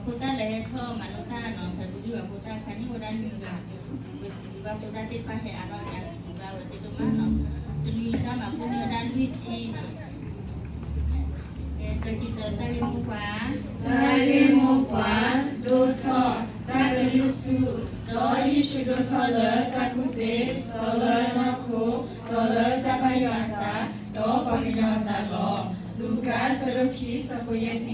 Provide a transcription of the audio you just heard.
ဖိသၣ်လၢဟဲထီၣ်မၤလိတၢ်နီၤ ဖဲပဂံၢ်ဘၣ်ဖိသၣ်ခါန့ၣ် အိၣ်ဝဲဒၣ်လွံၢ်ဂၤ, ပစံးဘျုးဘၣ်ဖိသၣ်သ့ၣ်တဖၣ်ဟဲအါထီၣ်ကစံးဘျုးဘၣ်ဝဲသ့ၣ်ဒိၣ်မးနီၤ. တနွံအံၤတၢ်မၤဖိန့ၢ်ဝဲဒၣ်လွံၢ်ထံနီၤ. ကဲ တၢ်ဂ့ၢ်မိၢ်ပှၢ်, တၢ်ဂ့ၢ်မိၢ်ပှၢ်, ဒိၣ်ထီၣ်, တၢ်ကလုၢ်ထူ, ဒီးယ့ၣ်ၡူးဒိၣ်ထီၣ်လၢတၢ်ကူၣ်သ့, ဒီးလၢနီၢ်ခိ, ဒီးလၢတၢ်ဘၣ်ယွၤအသး, ဒီးပှၤကညီအသးလီၤ. လူၤကၣ် အဆၢဒိၣ်ခံ အဆၢဖိယဲၢ်ဆံ